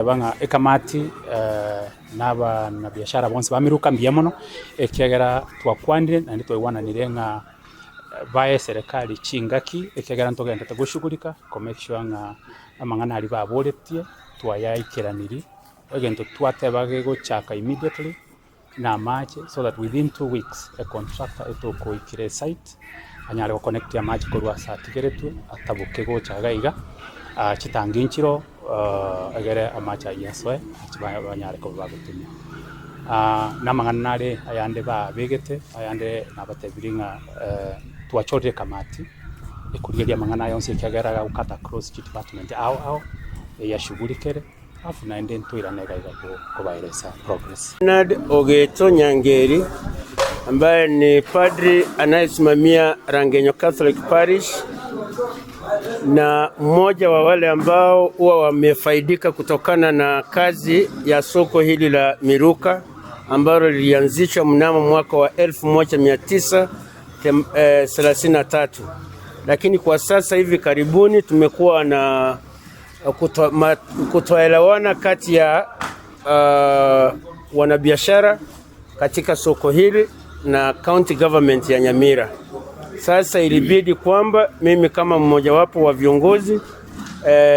Teba ng'a ekamati na abanabiashara bonsi ba Miruka mbuya mono, ekiagera twakwanire naende twaigwananire ng'a bae eserekari chingaki ekiagera ntogenderete goshughulika ko make sure ng'a amang'ana aria baboretie twayaikeranirie, egento twateba gegochaka immediately na amache so that within 2 weeks econtractor etokoikera esite anyare goconnect amache korwa ase atigeretwe ataboke gocha iga iga, chitangi nchiroo egere amache aywo asoe banyare koba bagotumia. Na amang'ana nare ayande babegete ayande nabatebirie ng'a twachorire ekamati ekorigereria amang'ana aya onsi ekiagera agokata across chidepartment ao ao eyashughulikere alafu naende ntoirane iga iga kobaeresa progress. Bernard Ogeto Nyangeri ambaye ni padri anayesimamia Rangenyo Catholic Parish na mmoja wa wale ambao huwa wamefaidika kutokana na kazi ya soko hili la Miruka ambalo lilianzishwa mnamo mwaka wa 1933, lakini kwa sasa hivi karibuni tumekuwa na kutoelewana kati ya wanabiashara katika soko hili na county government ya Nyamira. Sasa ilibidi kwamba mimi kama mmojawapo wa viongozi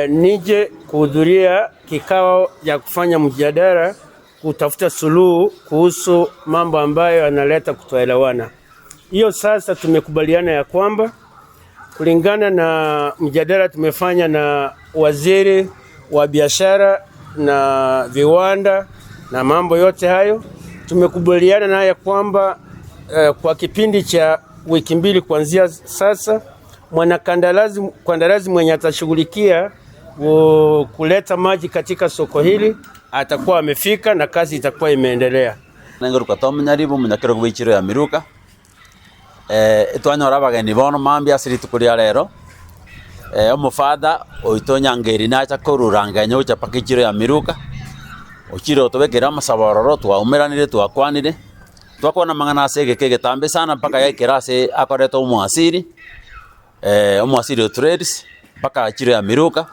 nije kuhudhuria kikao ya kufanya mjadala kutafuta suluhu kuhusu mambo ambayo yanaleta kutoelewana. Hiyo sasa tumekubaliana ya kwamba kulingana na mjadala tumefanya na waziri wa biashara na viwanda na mambo yote hayo, tumekubaliana naye kwamba kwa kipindi cha wiki mbili kuanzia sasa, mwanakandarasi kandarasi mwenye atashughulikia kuleta maji katika soko hili atakuwa amefika na kazi itakuwa imeendelea. Nengoruka Tom Nyaribo, omonyakerogo bwa echiro ya Miruka, etwanyora abageni bono mambia ase rituko ria rero, omofather oito Nyangeri nacha korwa Rangenya gocha mpaka echiro ya Miruka, ochire otobekere amasabo ororo twaumeranire twakwanire, twakwana amang'ana ase egeka egetambe sana mpaka yaikera ase akoreta omoasiri, omoasiri o trades, mpaka echiro ya Miruka,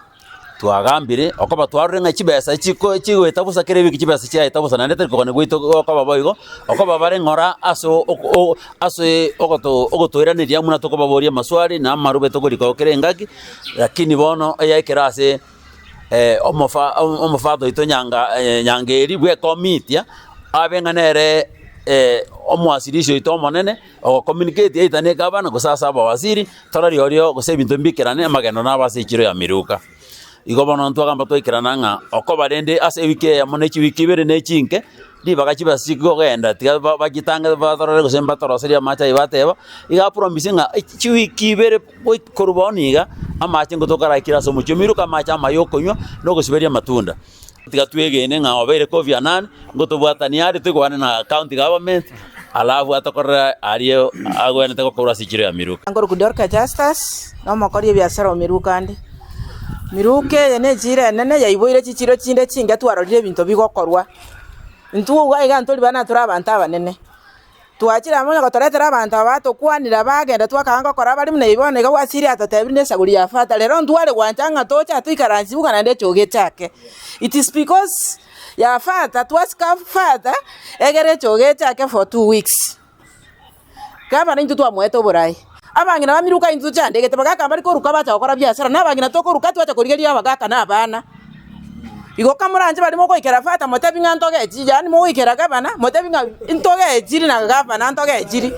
twagambire, okoba twarorire ng'a chibesa chiko chigoeta bosa kera ewiki chibesa chiaeta bosa naende tari kogania gwaito gokoba boigo, okoba bare ng'ora ase oko ase ogoto ogotoiraneria buna tokobaboria amaswali na amarube tokorika kera engaki, lakini bono eyaikera ase omofa omofather oito nyanga Nyangeri bwa ecomitia, abe ng'a nere omoasirisi oito omonene, ogocommunicate either na egavana gose ase abawaziri, torori orio gose ebinto mbikerane amagendo nabo ase echiro ya Miruka. Igo bono ntwagamba twaikerana ng'a okoba rende ase ewiki eyemo na echiwiki ibere na echinke, ribaga chibesa chikogenda tiga bachitange batorore gose mbatoroserie amache aywo bateba, iga apromise ng'a chiwiki ibere korwa bono iga, amache ngotokarakire ase omochie o Miruka amache amaya okonywa, na ogosiberia amatunda. Tiga twegene ng'a obeire Kofi Annan, ngotobwatania are toigwane na county government, alafu atokorere aria agwenerete gokorwa ase echiro ya Miruka. Nkorokwa Dorcas Justus, na omokori ebiasara o Miruka ande. Miruka eye ne echiro enene yaiboire chichiro chinde chinke twarorire ebinto bigokorwa. Intwe iga iga ntori bana tore abanto abanene. Twachire amo onye gotoretera abanto aba batokwanera bagenda twakanga gokora abare buna ebi bono iga gwasire atotebire ne esaguri ya father rero ntware gwancha ng'a toche atoikaransie buga naende echogo echake. It is because ya father twasika father egere echogo echake for 2 weeks. Gavana intwe twamoete oboraai, abang'ina ba Miruka intwe tochandegete bagaka mbare koruka bacha gokora biasara na abang'ina tokoruka twacha korigereria abagaka na abana. Igo kamoranche baria mogoikera father motebi ng'a ntogechiri yaani mogoikera gavana motebi ng'a ntogechiri na gavana ntogechiri.